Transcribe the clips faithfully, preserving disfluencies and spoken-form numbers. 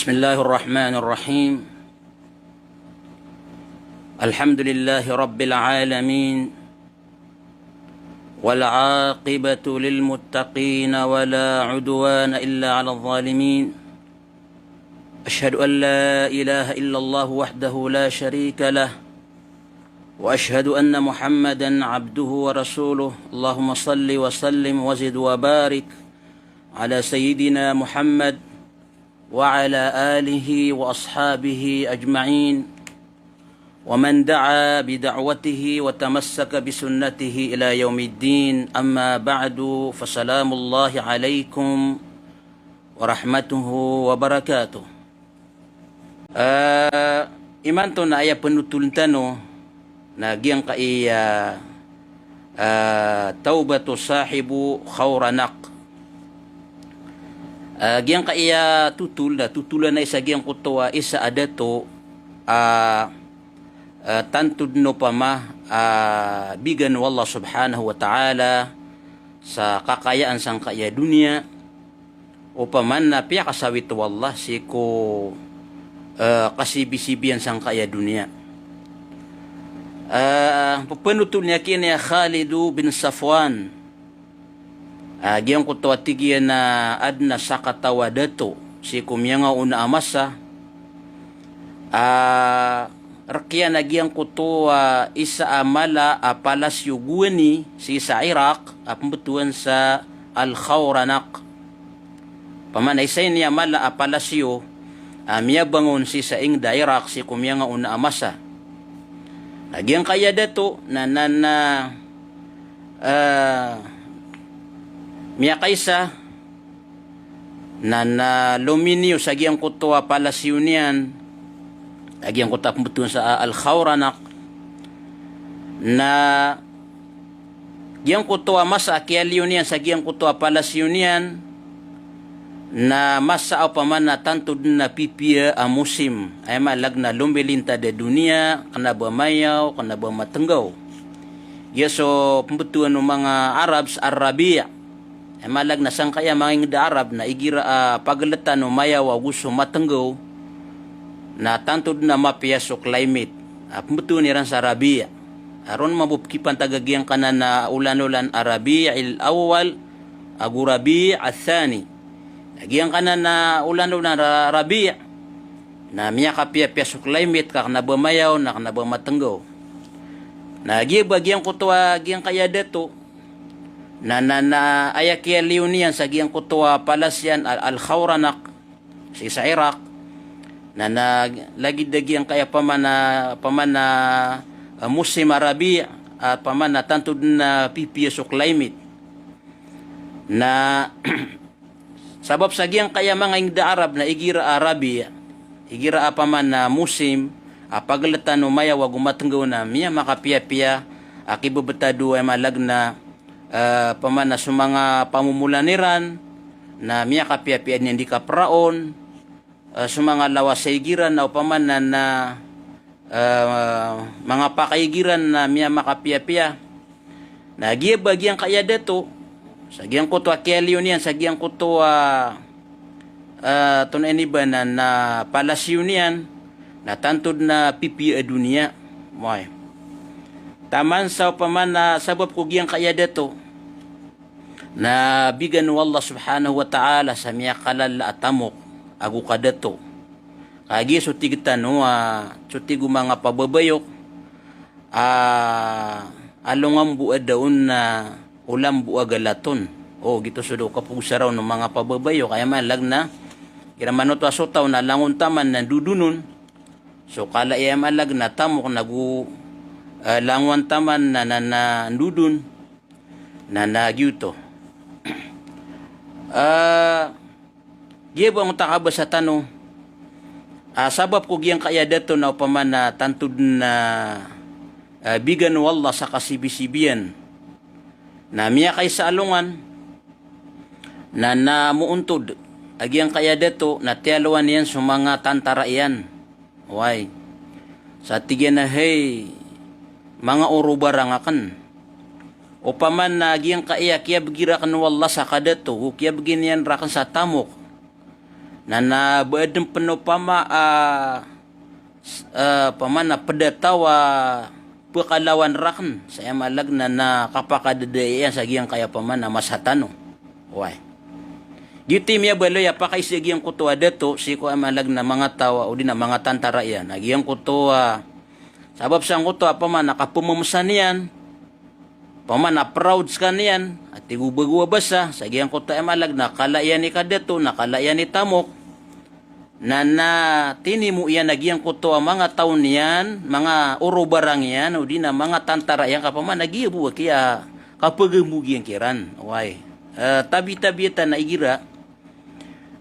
بسم الله الرحمن الرحيم. الحمد لله رب العالمين. والعاقبة للمتقين ولا عدوان إلا على الظالمين. أشهد أن لا إله إلا الله وحده لا شريك له. وأشهد أن محمدا عبده ورسوله. اللهم صل وسلم وزد وبارك على سيدنا محمد وعلى آله وأصحابه أجمعين ومن دعا بدعوته وتمسك بسنته إلى يوم الدين. أما بعد، فسلام الله عليكم ورحمته وبركاته. Ah, imanto na aya pnotoln tano na giyangkaya, ah, Tawbatu Sahibu Khawranaq. Ah, giyangkaya totol na totolan a isa giyangkoto a isa a dato, ah, ah, tanto dn opama, ah, bigan o Allah Subhanahu wa Ta'ala sa kakayaan sangkaya doniya, opama na piyakasawit o Allah sii ko, eh, kasibisibiyan sangkaya doniya. Eh, pphanotolen iyan ki Khalid bin Safwan. Ah, giyangkoto a tig iyan a adn a sakataw a dato sii ko miyangaoona a masa. Ah, rk iyan a giyangkoto a isa a mala a palasyo gowani sii sa Iraq a pmbtowan sa Al-Khawranaq. Opama na isa ini a mala a palasyo a miyabangon sii sa ingd a Iraq sii ko miyangaoona a masa. Na giyangkaya dato na, na, na, eh, miyakaisa na, na lominiyo sa giyangkoto a palasyo niyan, a giyangkoto a pmbtowan sa Al-Khawranaq, na giyangkoto a masa a kiyaliyo niyan sa giyangkoto a palasyo niyan, na masa a opama na tanto dn a pipiya a mosim, aya maana na lomilintad a doniya, kna ba mayaw, kna ba matnggaw. Giya so pmbtowan o manga Arab sa Ar-Rabi'. Aya maana na sangkaya manga ingd a Arab na igira a pagltan o mayaw ago so matnggaw, na tanto dn a mapiya so climate a pmbtowan iran sa Rabi'. Aron mambo pkipantag a giyangkanan a olan-olan a Rabi'il Awwal ago Rabi' Ath-Thani. A giyangkanan a olan-olan a Rabi' na miyakapiyapiya so climate ka kna ba mayaw na kna ba matnggaw. Na giya ba giyangkoto a giyangkaya dato na, na, na aya kiyaliyo niyan sa giyangkoto a palasyo niyan a Al-Khawranaq sii sa Iraq. Na, na lagid a giyangkaya opama na, opama na, eh, mosim a Rabi', ah, opama na tanto dn a pipiya so climate. Na sabap sa giyangkaya manga ingd a Arab na igira a Rabi', igira a opama na mosim a pagltan o mayaw ago matnggaw na miyamakapiyapiya a kibbtad o, aya maana na, eh, opama na so manga pamomolan iran na miyakapiyapiya dn iyan di kapraon, eh, so manga lawas a igira na opama na, na, eh, manga pakay igira na miyamakapiyapiya. Na giya ba giyangkaya dato sa giyangkoto a kiyaliyo niyan sa giyangkoto a, eh, tonaa ini ba na, na palasyo niyan, na tanto dn a pipiya a doniya. Oway. Taman sa opama na sabap ko giyangkaya dato na bigan o Allah Subhanahu wa Ta'ala sa miyakalala a tamok ago kadato. Kagiya so tig tano a, so tig o manga pababayok a, alongan bo a daon na olan bo a galaton. O, giyoto so da o kapogosaraon o manga pababayok, aya maana na igira manoto a so taw na langon taman na ndodon on. So kala i, aya maana na tamok na go, eh, langon taman na, na, na ndodon. Na, na giyoto. Ah, giya ba angkoto a kabasa tano a sabap ko giyangkaya dato na opama na tanto dn a, ah, bigan o Allah sa kasibisibiyan na miyakaisa a alongan na, na moontod a giyangkaya dato na tiyalowan iyan so manga tantara iyan. Oway. Sa tig iyan a, "Hay manga orobarang akn, opama na giyangkaya kiyabgi rakn o Allah sa kadato, go kiyabgi niyan rakn sa tamok, Na, na ba aden pen opama a, s-, a, opama na ped a taw a pekalawan raken sa aya malag na, na kapakadeda iyan sa giyangkaya opama na masa tano. Oway. Giyoto i miyabaloy a pakaiza giyangkoto a dato sii ko aya malag na manga taw a odi na manga tantara iyan. Na giyangkoto a sabap sangkoto a opama na kapememesa niyan, opama na proud sekaniyan, a tig o bago a basa, sa giyangkoto a aya malag na kala iyan i kadato, na kala iyan i tamok, na, na tinimo iyan a giyangkoto a manga taw niyan, manga orobarang iyan, odi na manga tantara iyan, ka opama na giya bo a kiya kapegembog iyan kiran. Oway. E, tabi-tabiat a na igira,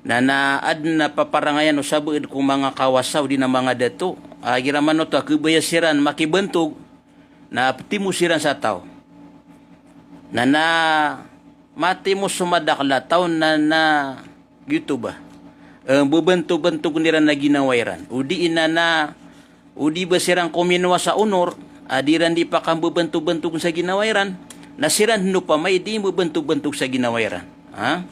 na, na aden a paparangayan o sabaad ko manga kawasa, odi na manga dato. A, igira manoto a kebaya siran makibentog, na petimo siran sa taw. Na, na matimo so madakel a taw na, na giyoto ba. E, bebentog-bentog iran a ginawa iran. Odi na, na, odi ba siran kominowa sa onor, a di iran di pakambebentog-bentog sa ginawa iran. Na siran den opama i di mbebentog-bentog sa ginawa iran. Ha?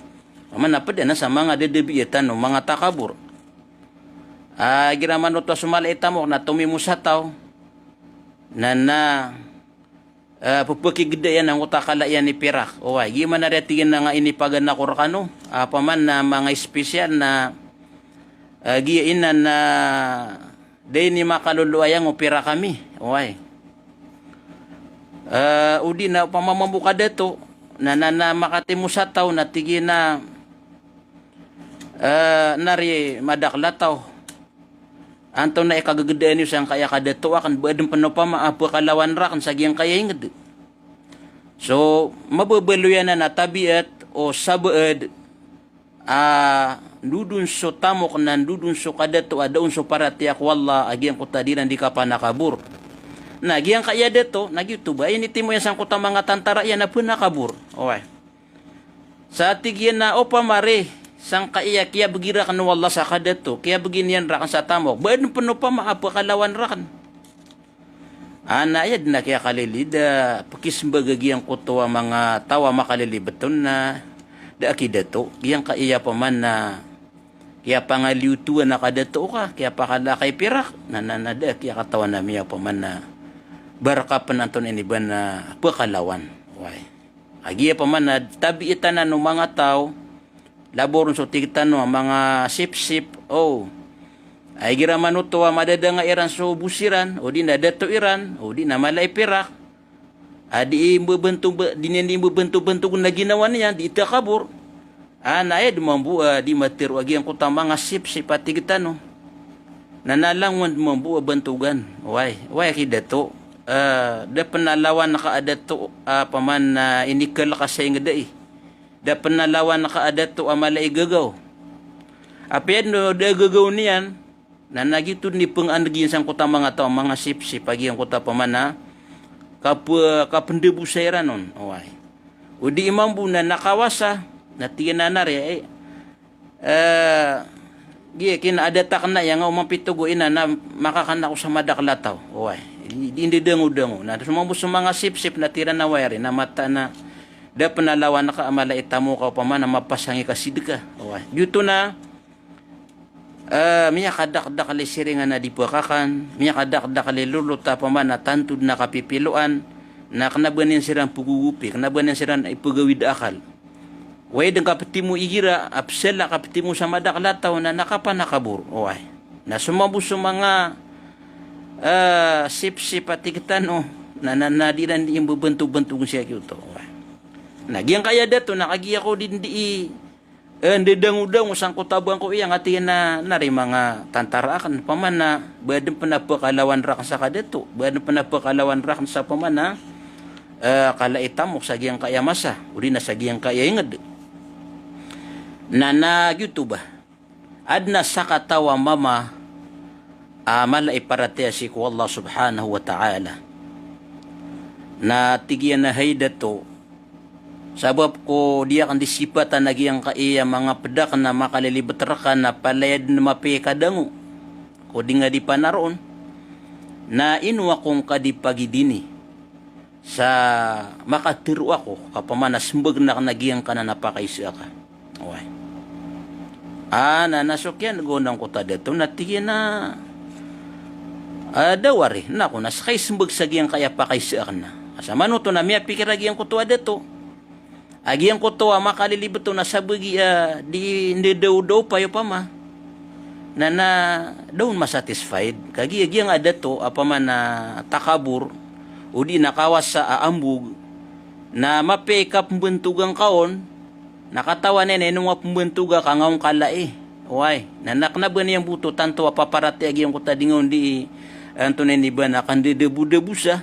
Opama na ped anan sa manga dadabiatan o manga takabor. A, igira manoto a so mala i tamok na tomimo sa taw. Na, na, e, pepekigeda iyan angkoto a kala iyan i pirak. Oway, giya man a tig iyan a nga inipaganako rekano. A, opama na manga espesyal na, e, giya inan na da ini makalolowa iyan o pirak ami. Oway. E, odi na opama mambo ka dato, na, na, na makatimo sa taw na tig iyan a, e, nari madakel a taw. Antonaa i kagegedaan iyo sangkaya kadato aken, ba aden pen opama a pekalawan raken sa giyangkaya inged. So, mababaloy anan a tabiat o sabaad a ndodon so tamok na ndodon so kadato a da on so paratiyaya ko Allah a giyangkoto a di iran di kapanakabor. Na giyangkaya dato, na giyoto ba, initimo iyan sangkoto a manga tantara iyan a penakabor. Oway. Sa tig iyan a opama re, sangkaya kiyabegi raken o Allah sa kadato, kiyabegi niyan raken sa tamok, ba aden pen opama a pekalawan raken. A, na aya den a kiyakalilid a pekisembag a giyangkoto a manga taw a makalilibet on na da a kidato, giyangkaya opama na kiyapangaliyotowan a kadato ka, kiyapakala ka i pirak, na, na, na da a kiyakatawan ami a opama na barka pen antonaa ini ba na pekalawan. Oway. A giya opama na tabiat anan o manga taw, labaw ron so tig tano a manga sipsip, o. A igira manoto a madadanga iran so bo siran, odi na dato iran, odi na mala i pirak. A di imbebentog, di niyan di imbebentog-bentog na ginawa niyan, di itakabor. A na aya den mambo a di matero a giyangkoto a manga sipsip a tig tano. Na, na langon den mambo a bentogan. Oway, oway a kidato. E, da pen a lawan ka a dato, a, opama na inikel ka sa inged ai. Da pen a lawan ka a dato a mala i gagaw. Apiya den o da gagaw niyan, na, na giyoto den i pengaandeg iyan sangkoto a manga taw a manga sipsip a giyangkoto a opama na kape-, kapendebosa iran on. Oway. O di iman bo na, na kawasa, na tig iyan a nari, e, e, giya kina a dato aken na aya nga o mampitogo inan na makakan ako sa madakel a taw. Oway. Di, di ndedangodango. Na so mambo so manga sipsip na tig iran a oway ari, na mataan a da pen a lawan ka a mala i tamok ka opama na mapasang i kasidka. Oway. Giyoto na, e, miyakadakdakel i siringan a di pekakan, miyakadakdakel i lolot a opama na tanto den a kapipiloan, na kena ba niyan siran pegogopi, kena ba niyan siran ipegawid a akal. Oway den kapetimo igira, a pesel a kapetimo sa madakel a taw na, na kapanakabor. Oway. Na so mambo so manga, e, sipsip a tig tano, na, na, na di iran di imbebentog-bentog sii a giyoto. Oway. Na giyangkaya dato, na kagiya ko di, di i, e, ndedangodango sangkoto a bangko iyan a tig iyan a nari manga tantara aken, opama na ba aden pen a pekalawan raken sa kadato, ba aden pen a pekalawan raken sa opama na, e, kala i tamok sa giyangkaya masa, odi na sa giyangkaya inged. Na, na giyoto ba. Aden a sakataw a mama a mala i paratiyaya sii ko Allah subhanahu wa ta'ala. Na tig iyan a hay dato, sabap ko di aken di sipatan a giyangkaya manga ped aken a makalilibet reka na palaya den mapiya i kadango ko di nga di panaroon. Na ino ako ngka di pagidini sa makatero ako ka opama na sembag aken a giyangkanan a pakaiza ka. Oway. A, na, na so kiyan'g o angkoto a dato na tig iyan a, a, da wari, na ako na ska i smbag sa giyangkaya pakaiza akn na. Asa manoto na miyapikir a giyangkoto a dato a giyangkoto a makalilibet on a sabagi a di ndadaodaw pay opama na, na da on masatisfied. Kagiya giyang a dato a opama na takabor, odi na kawasa a ambog, na mapiya i kapmbantogan ka on, na katawan iyan a ino nga pmbantoga ka ngaw ngka lai. Oway, na kna ba niyan bo oto tanto a paparatiyaya giyangkoto a di ngaw ndi, antonaa ini ba, na kandadabodabo sa.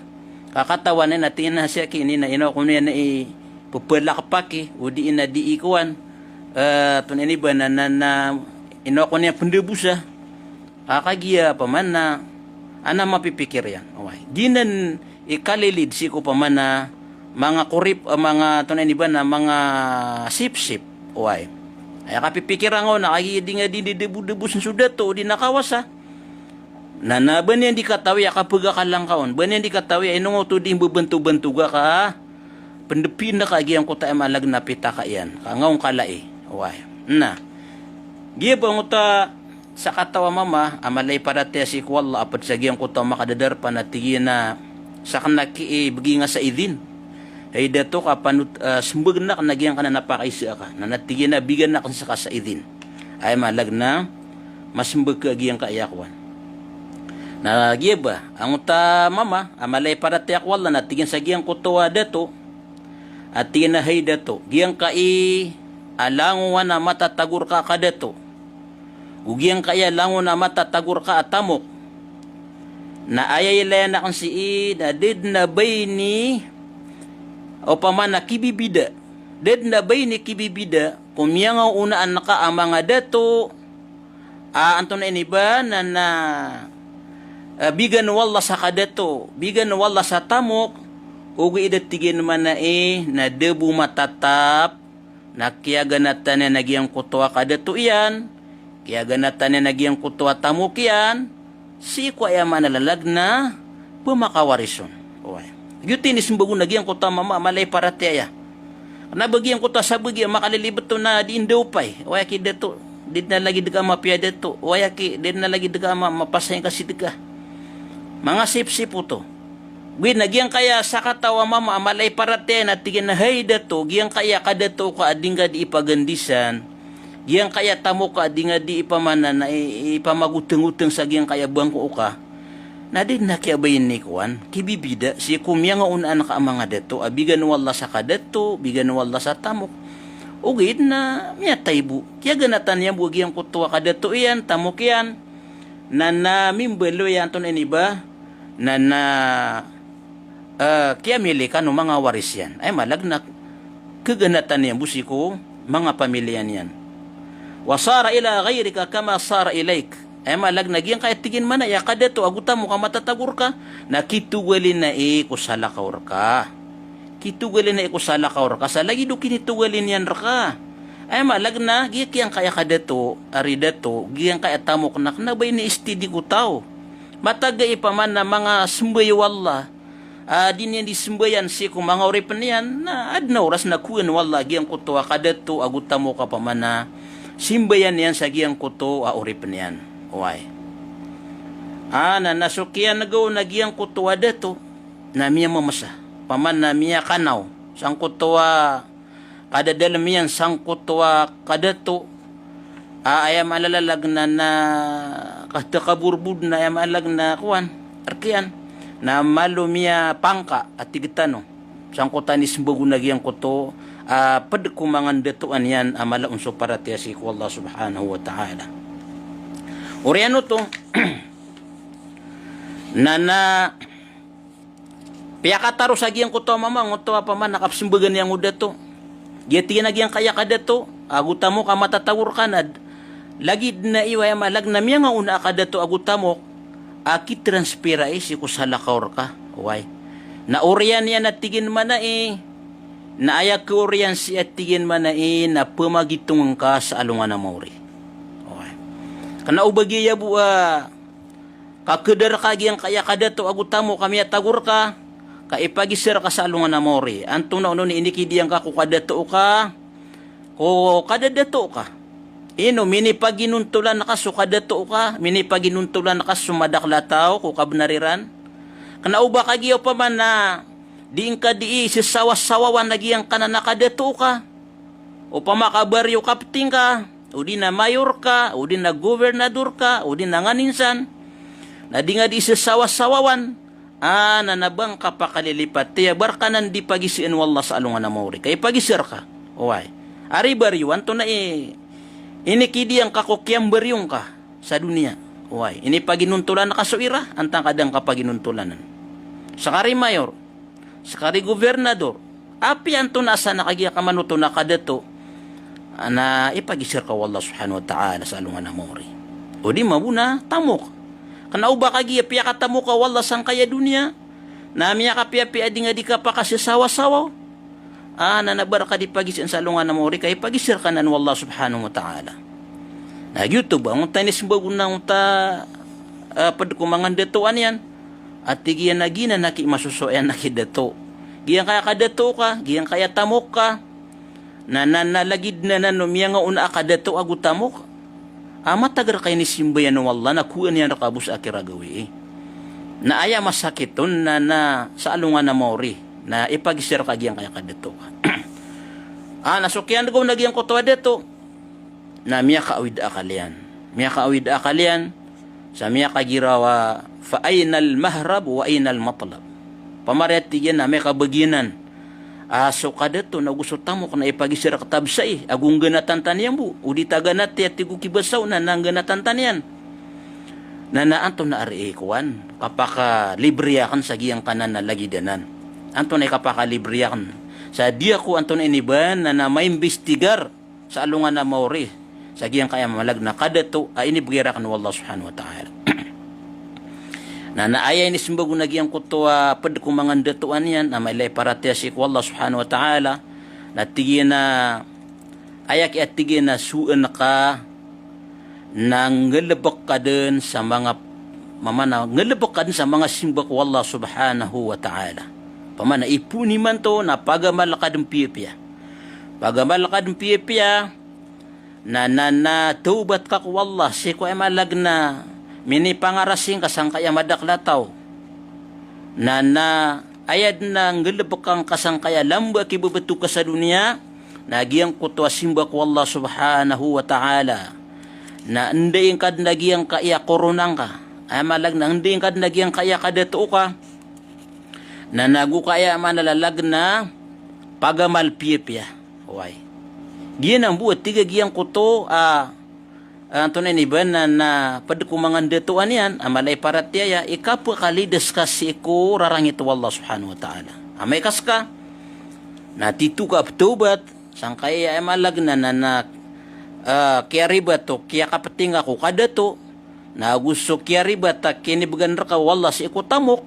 Ka katawan iyan a tig iyan a siyaki ini na ino ako niyan i pphalakpaki, odi na di i kowan, eh, antonaa ini ba, na, na, na ino ako niyan pndabosa. A kagiya opama na adn a mapipikir iyan. Oway. Giyanan i kalilid sii ko opama na manga korip, eh, manga, antonaa ini ba, na manga sipsip. Oway. Aya kapipikir angka on a kagiya di nga di ndadabodabo sn so dato odi na kawasa. Na, na ba niyan di katawi a kapagakal angka on, ba niyan di katawi a ino nga oto di mbabantobantoga ka pndapinda ka giyangkoto a aya maana lagid na pitaka iyan ka ngaw ngka lai. Oway. Na giya ba angkoto a sakataw a mama a mala i paratiyaya sii ko Allah a pd sa giyangkoto a makadadarpa na tig iyan a sakn aki i bgi nga sa idin. Hay dato, ka panot, eh, smbagn akn a giyangkanan a pakaiza aka. Na, na tig iyan a bigan akn ska sa idin. Aya maana lagid na masmbag ka a giyangkaya kowan. Na giya ba angkoto a mama a mala i paratiyaya ko Allah na tig iyan sa giyangkoto a dato, a tig iyan a hay dato, giyangkai a langon a matatago rka a kadato, go giyangkai a langon a matatago rka a tamok, na aya ilayan akn sii na da dn a ba ini opama na kibibida. Da dn a ba ini kibibida ko miyangaonaan ka a manga dato a, antonaa ini ba, na, na, eh, bigan o Allah sa kadato, bigan o Allah sa tamok, ogaid a tig iyan a maana i na da bo matatap, na kiyaganatan iyan a giyangkoto a kadato iyan, kiyaganatan iyan a giyangkoto a tamok iyan, sii ko aya maana lagid na pmakawaris on. Oway. Giyoto i inismbag on a giyangkoto a mama a mala i paratiyaya. Kna ba giyangkoto a sabagi a makalilibet on na di ndaopay. Oway aki dato, di dn a lagid ka mapiya dato. Oway aki, di dn a lagid ka ma-, mapasang ka sii dka. Manga sipsip oto. Ogaid na giyangkaya sakataw a mama a mala i paratiyaya na tig iyan a hay dato, giyangkaya kadato ka a di nga di ipagandisan, giyangkaya tamok ka a di nga di ipamana na i-, ipamagotngotng sa giyangkaya bangko ka, na da dn a kiyabayaan i kowan, kibibida sii ko miyangaonaan ka a manga dato a bigan o Allah sa kadato, bigan o Allah sa tamok. Ogaid na miyatay bo. Kiyaganatan iyan bo a giyangkoto a kadato iyan, tamok iyan. Na, na mimbaloy a, antonaa ini ba, na, na, eh, kiyamilikan o manga waris iyan. Aya maana lagid na kaganatan iyan bo sii ko manga pamiliya niyan. Wa sara ila ghayrika kama sara ilaik. Aya maana lagid na giyangkaya tig iyan a maana i a kadato ago tamok a matatago rka na kitogalin ai ko salakaw rka. Kitogalin ai ko salakaw rka sa lagid o kinitogalin iyan rka. Aya maana lagid na giyangkaya kadato, ari dato, giyangkaya tamok na kna ba ini steady ko taw. Matag a ipamana manga smbay o Allah a di niyan di smbayan sii ko manga oripn iyan, na adn a oras na kowaan o Allah giyangkoto a kadato ago tamok a pamana simbayan iyan sa giyangkoto a oripn iyan. Oway. A, na, na so kiyan'g on a giyangkoto a dato na miyamamasa, pamana miyakanaw sangkoto a kadadalm iyan sangkoto a kadato. A, aya maana lagid na, na katakabor bo dn, aya maana lagid na kowan, rk iyan, na malo miyapangka a tig tano sangkoto a inismbag on a giyangkoto a pd ko manga ndatoan iyan a mala on so paratiyaya sii ko Allah subhanahu wa ta'ala. Oriyan oto na, na piyakataro sa giyangkoto a mama angkoto a pamana kapsmbagan iyan o dato. Giya tig iyan a giyangkaya kadato ago tamok a matatago rka na lagid na iyo, aya maana lagid na miyangaona a kadato ago tamok a kitransfer ai sii ko salakaw rka. Oway. Na oriyan iyan a tig iyan a maana i, na aya kaoriyan sii a tig iyan a maana i na pmagitong ngka sa alongan a maori. Oway. Kna o ba giya bo a kakdar ka giyangkaya kadato ago tamok a miyatago rka, ka ipagisar ka sa alongan a maori. Antonaa onon i inikidiyan ka ko kadato ka, ko kadadato ka. Ino, minipaginontolan ka so kadato ka, minipaginontolan ka so madakl a taw ko kabnar iran. Kna o ba kagiya opama na di ngka di isasawasawawan a giyangkanan a kadato ka. Opama ka baryo kapting ka, odi na mayor ka, odi na gobernador ka, odi na nganin san. Na di nga di isasawasawawan. A, na na ba ngka pakalilipatiya, ba rka nan di pagisaan o Allah sa alongan a maori. Ka ipagisar ka. Oway. Ari baryo, antonaa i, inikidiya ngka ko kiyambaryo ngka sa doniya. Oway. Inipaginontolan ka so ira, antaa ka da ngka paginontolan. Skari mayor, skari gobernador, apiya antonaa san a kagiya ka manoto na kadato, na ipagisar ka o Allah subhanahu wa ta'ala sa alongan a maori. Odi mambo na tamok. Kna o ba kagiya piyakatamok ka o Allah sangkaya doniya, na miyakapiyapiya a di nga di kapakasasawasawa. A, na na ba rka di pagisaan sa alongan a maori, ka ipagisar ka nan o Allah subhanahu wa ta'ala. Na giyoto ba, onta inismbag on na onta, a, pd ko manga ndatoan iyan. A tig iyan a giyanan a ki masosowa iyan a ki dato. Giyangkaya kadato ka, giyangkaya tamok ka. Na, na, na lagid na, na, no, miyangaona a kadato ago tamok. A, matagar ka inisimba iyan o Allah, na kowaan iyan rka bo sa akira gawii. Na aya masakit on na, na sa alongan a maori. Na ipagisar ka giyangkaya kadato ka. A, na so kiyandgaw na giyangkoto a dato. Na miyakaawid a akal iyan. Miyakaawid a akal iyan. Sa miyakagiraw a, fa aynal mahrab wa aynal matlab. Pamari a tig iyan na miyakabagiyanan. A, so kadato na ago so tamok na ipagisar ka tabsai, ago ngganatan tano iyan bo. Odi taganati a tig o kibasaw na, na ngganatan tano iyan. Na, na antonaa ari i kowan, kapakalibre akn sa giyangkanan a lagid anan. Antonaa i kapakalibre akn. Sa di ako antonaa ini ba na, na maimbestigar sa alongan a maori. Sa giyangkaya malag na kadato a inibgay rakn o Allah subhanahu wa ta'ala. Na, na aya inismbag on a giyangkoto a pd ko manga ndatoan iyan, a mala i paratiyaya sii ko Allah subhanahu wa ta'ala, na tig iyan a, aya ki a tig iyan a sowaan ka na nggalbk ka dn sa manga, mamana, nggalbk ka dn sa manga simba ko Allah subhanahu wa ta'ala. Pamana, ipoon imanto na pagamal ka dn piyapiya. Pagamal ka dn piyapiya, na, na, na tawbat ka ko Allah, sii ko aya malag na minipangarasing ka sangkaya madakl a taw. Na, na aya dn a nggalbkang ka sangkaya lamba a kibabtog ka sa doniya, na giyangkoto a simba ko Allah subhanahu wa ta'ala. Na ndai ngka dn a giyangkaya korona ngka. Aya malag na ndai ngka dn a giyangkaya kadato ka. Na nago kaya maana lalag na pagamal piyapiya. Oway. Giyanan bo a tig a giyangkoto a, a, antonaa ini ba na, na pd ko manga ndatoan iyan, a mala i paratiyaya, i kapakalidas ka sii ko rarangit o Allah subhanahu wa ta'ala. Amay ka ska, na tito ka ptawbat, sangkaya aya malag na, na, na, a, kiyaribat o kiyakapting ka ko kadato, na ago so kiyaribat a kinibgan rka o Allah sii ko tamok,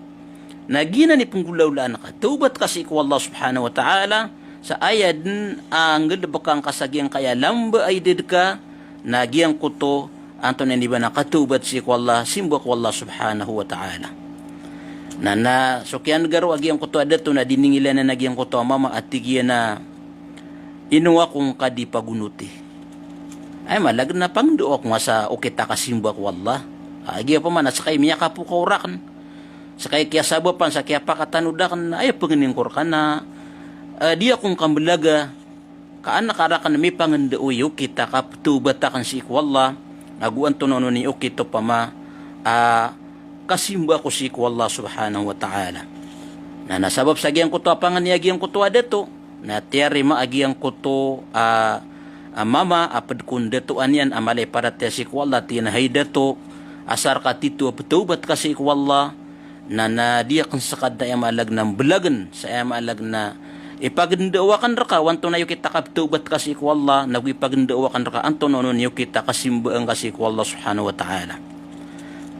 na giyanan i pnggolawlaan ka. Tawbat ka sii ko Allah subhanahu wa ta'ala, sa aya dn a nggalbkang ka sa giyangkaya lamba a idad ka, na giyangkoto, antonaa ini ba na katawbat sii ko Allah, simba ko Allah subhanahu wa ta'ala. Na, na so kiyandgaro a giyangkoto a dato na diningilanan a giyangkoto a mama a tig iyan a, ino ako ngka di pagonoti. Aya malag na pangndao ako ngka sa okit a kasimba ko Allah. A, giya pman a ska i miyakapokaw rakn, ska i kiyasabapan sa kiyapakatanod akn, aya pangnin ko rka na, a, di ako ngka mblaga, ka an ka rakn mipangndao i okit a kaptawbat akn sii ko Allah, ago antonaa on i okit opama a kasimba ako sii ko Allah subhanahu wa ta'ala. Na, na sabap sa giyangkoto a pangni a giyangkoto a dato, na tiyarima a giyangkoto a, a mama a pd ko ndatoan iyan a mala i paratiyaya sii ko Allah, tig iyan a hay dato, asar ka tito a ptawbat ka sii ko Allah, na, na di akn ska dn aya malag na mblagn, sa aya malag na ipagndao akn rka o antonaa i okit a kaptawbat ka sii ko Allah, nago ipagndao akn rka antonaa on i okit a kasimbaan ka sii ko Allah subhanahu wa ta'ala.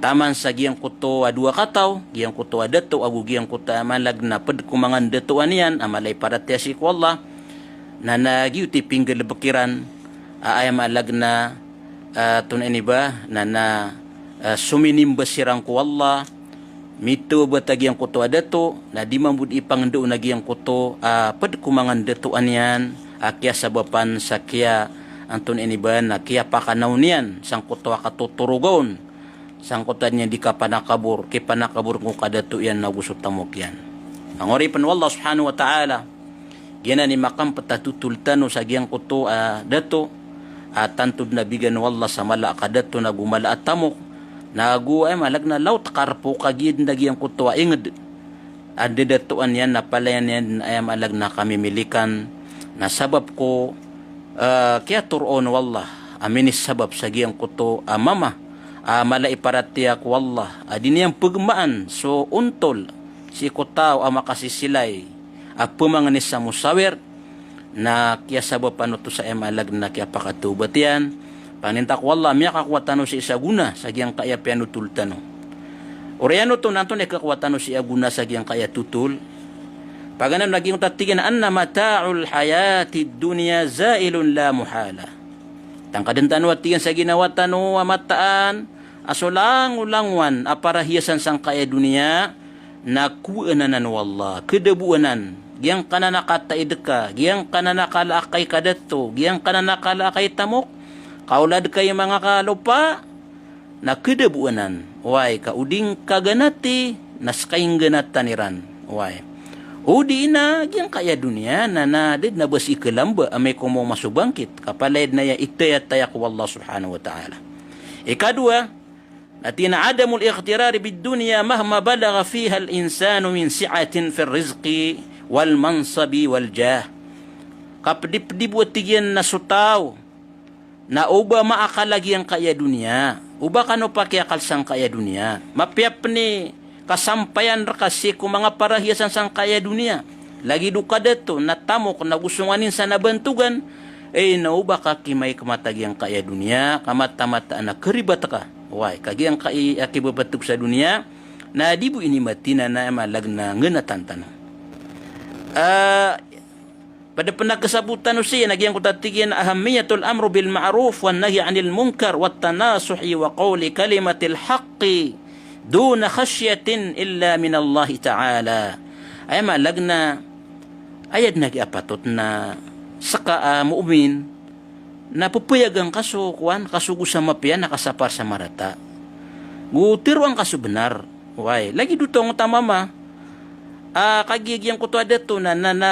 Taman sa giyangkoto a dowa kataw, giyangkoto a dato, ago giyangkoto a malag na pd ko manga ndatoan iyan a mala i paratiyaya sii ko Allah, na, na giyoto i pinggalbk iran, a, aya malag na, a, antonaa ini ba, na, na, a, sominimba siran ko Allah, mitawbat a giyangkoto a dato, na di mambo di ipangndao a giyangkoto a pd ko manga ndatoan iyan a kiyasabapan sa kiya, antonaa ini ba na kiyapakanaw niyan sangkoto a katotoroga on, sangkoto a niyan di kapanakabor, kipanakabor ko kadato iyan nago so tamok iyan. Manga oripen o Allah subhanahu wa ta'ala, giyanan i makampet a totol tano sa giyangkoto a dato a tanto den a bigan o Allah sa mala a kadato nago mala a tamok, nago aya malag na laot karpo kagiya den a giyangkoto a inged a dadatoan iyan na palayan iyan den aya malag na kamimilikan, na sabap ko, eh, kiyatoroon o Allah a minisabap sa giyangkoto a mama a mala i paratiyaya ko Allah a di niyan pegemaan so ontol sii ko taw a makasisilay a pemangeni sa mosawir, na kiyasabapan oto sa aya malag na kiyapakatawbat iyan. Pangninta ko Allah, miyakakowa tano sii sa gona sa giyangkaya piyanotol tano. Oriyan oto na antonaa i kakowa tano sii a gona sa giyangkaya totol? Paganay na giyangkoto a tig iyan a, "Anna mata'ul hayatid dunya zailun la muhala." Tangkaden tano a tig iyan sa ginawa tano a mataan a so langolangowan a parahiyasan sangkaya doniya, na kowaan anan o Allah, kedaboanan, giyangkanan a kataid ka, giyangkanan a kala a kai kadato, giyangkanan a kala a kai tamok, kaolad ka i manga kalopa, na kedaboanan. Oway, ka o di ngka ganati, na seka i ngganatan iran. Oway. O di na giyangkaya doniya, na, na da den a ba sii kelamba, amay ko maoma so bangkit, kapalaya den aya itayataya ko Allah subhanahu wa ta'ala. Ikadowa, na tig iyan a adamul ightirari bid dunya mahma balagha fiha al insanu min si'atin fir rizqi wal mansabi wal jah. Kapedipedi bo a tig iyan na so taw na o ba maakal a giyangkaya doniya, o ba kano pakiyakal sangkaya doniya. Mapiya pen i kasampayan reka sii ko manga parahiyasan sangkaya doniya. Lagid o kadato, na tamok, nago so nganin sa na bantogan, eh, na o ba ka kimaikmat a giyangkaya doniya, ka mataan-mataan a keribat ka. Oway, ka giyangkai a kibebeteg sa doniya, na di bo ini matinan a aya malag na ngganatan tano. Ah, ped pen a kesabot tano sii na giyangkoto a tig iyan a ahammiyatul amru bil ma'ruf wan nahyi anil munkar wat tanasuhi wa qawli kalimatil haqqi duna khashyatin illa minallahi ta'ala. Aya malag na aya den a kiyapatot na seka a mu'min na pepeyagan ka so kowan, ka so go sa mapiya na kasapar sa marata. Go teroan ka so benar. Oway, lagid oto a mama a kagiya giyangkoto a dato na, na, na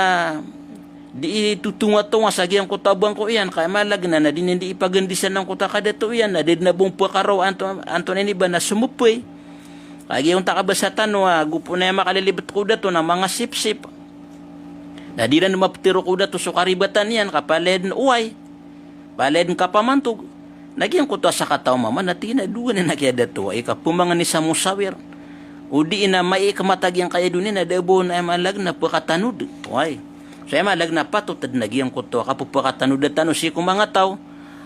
di itotongatonga sa giyangkoto a bangko iyan, ka aya malag na, na di niyan di ipagandisan angkoto a kadato iyan, na da den a ba on pekaraw anto, antonaa ini ba na somepey. Kagiya onta kabasa tano a, gopo na aya makalilibet ko dato na manga sipsip. Na di ran mapetero ko dato so karibatan iyan, kapalaya den oway. Palaya den kapamantog. Na giyangkoto a sakataw a mama na tig iyan a dowa niyan a kiyadato, ika pemangeni sa mosawir. O di na maikmat a giyangkaya doniya na da a ba on aya malag na pekatanod. Oway. So aya malag na patot den a giyangkoto a kapepekatanoda tano sii ko manga taw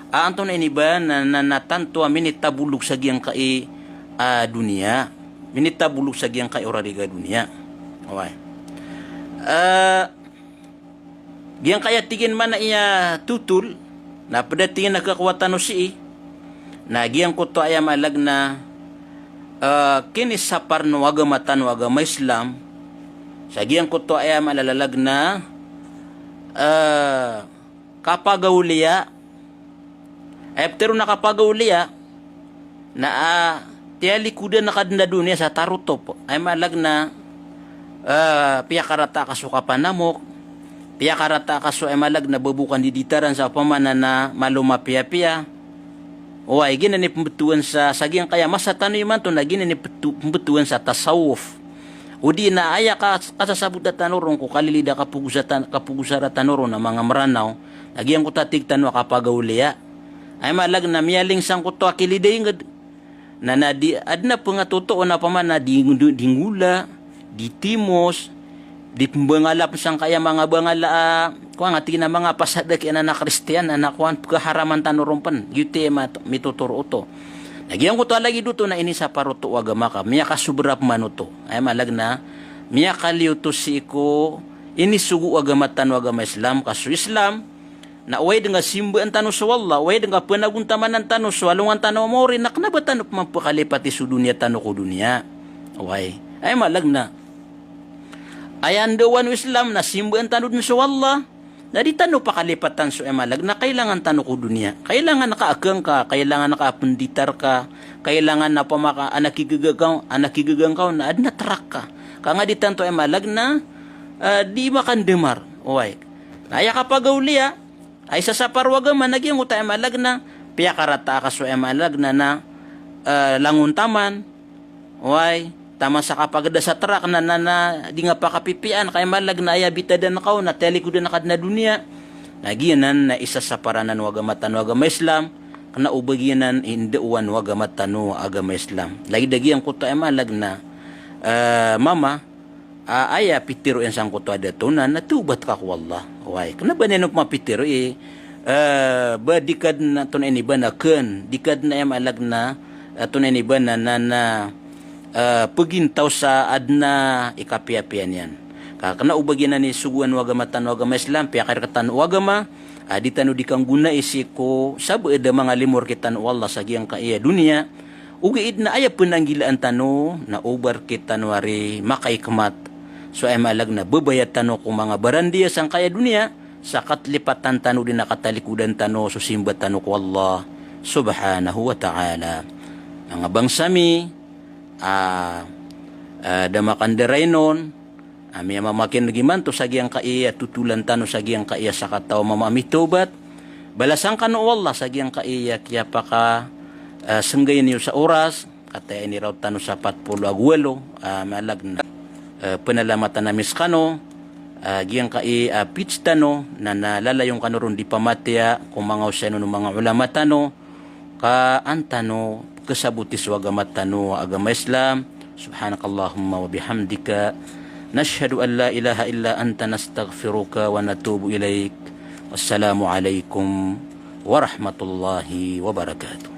a antonaa ini ba na, na, na tanto a minitabolog sa giyangkai a doniya. Minitabolog sa giyangkai o rariga doniya. Oway. Eh, giyangkaya tig iyan mana iya totol, na ped a tig iyan a kakowa tano sii, na giyangkoto aya malag na, eh, kinisapar o agama tano a agama Islam, sa giyangkoto aya malalag na, eh, kapagawliya, aya petero na kapagawliya, na, ah, tiyalikodan ka den a doniya sa tarotop. Aya malag na, ah, piyakarata ka so kapanamok, piyakarata ka so aya malag na babo kandiditaran sa opama na, na malo mapiyapiya. Oway, giyanan i pembetowan sa, sa giyangkaya masa tano imanto na giyanan i peto-, pembetowan sa tasawuf. O di na aya ka-, kasasabota tano ron ko kalilid a kapogosa tan-, kapogosara tano ron a manga Meranaw, na giyangkoto a tig tano a kapagawliya. Aya malag na miyaling sangkoto a kilid a inged. Na, na di, aden a pengatotoon a opama na di, di, di ngola, di timos, di pembangalap sangkaya manga bangala a, kowan a tig iyan a manga pasad a kiyanan a Kristiyan, na kowan pekaharaman tano ron pen, giyoto i mat-, mitotoro oto. Na giyangkoto a lagid oto na inisapar oto o agama ka, miyakasobra pman oto. Aya malag na, miyakaliyo oto sii ko inisogo o agama tano a agama Islam, ka so Islam, na oway den a simbaan tano so Allah, oway den a penagontamanan tano so alongan tano a maori, na kena ba tano pman pekalipati so doniya tano ko doniya. Oway. Aya malag na, aya ndawan o Islam na simbaan tano den so Allah, Na di tano pakalipatan so aya maana na kailangan tano ko doniya. Kailangan ka a kangka, kailangan ka a pendita rka, kailangan na pamaka anak i gaga ngka, anak i gaga ngka on na aden a trak ka. Ka nga di tanto aya maana na, ah, di makandemar. Oway. Na aya kapagawliya, a isasapar o agama na giyangkoto aya maana na piyakarata ka so aya maana na, ah, langon taman, Oway, taman sa kapageda sa trak na, na, na di nga pakapipiyaan, ka aya maana na aya bitadan ka on na talikodan ka den a doniya. Na giyanan na isasapar anan o agama tano a agama Islam, kena o ba giyanan i ndaowan o agama tano a agama Islam. Lagid a giyangkoto aya maana na, eh, mama, a, aya pitero iyan sangkoto a dato na, na tawbat ka ko Allah. Oway, kena ba niyan pman pitero i, eh, ba di ka den a tonaa ini ba na ken, di ka den a aya maana na, eh, tonaa ini ba na, na, na, eh, pegintaw sa aden a ikapiyapiya niyan. Ka kena o ba giyanan i sogoan o agama tano a agama Islam, piyakay rektano o agama, a di tano di kanggonai sii ko sabaad a manga limo rektano o Allah sa giyangkaya doniya, ogaid na aya penanggilaan tano na o ba rektano ari makaikmat. So aya maana na babaya tano ko manga barandiya sangkaya doniya, sa katlipatan tano den a katalikodan tano so simba tano ko Allah Subhanahu wa Ta'ala. Manga bangsa mi, a, a, da makandarai non, a miyamamakineg imanto sa giyangkaya totolan tano sa giyangkaya sakataw a mama a mitawbat. Balasan kano o Allah sa giyangkaya kiyapaka, a, senggayin iyo sa oras, kataya iniraot tano sa pat polo ago walo, a, maana na, a, penalamatan ami sekano, a, giyangkaya, a, page tano, na, na lalayon kano ron di pamatiya ko manga osayan o manga olama tano, ka an tano kesaboti so agama tano a agama Islam. Subhanakallahumma wa bihamdika. Nashhadu an la ilaha illa anta nastaghfiruka wa natubu ilaik. Wassalamu alaikum warahmatullahi wabarakatuh.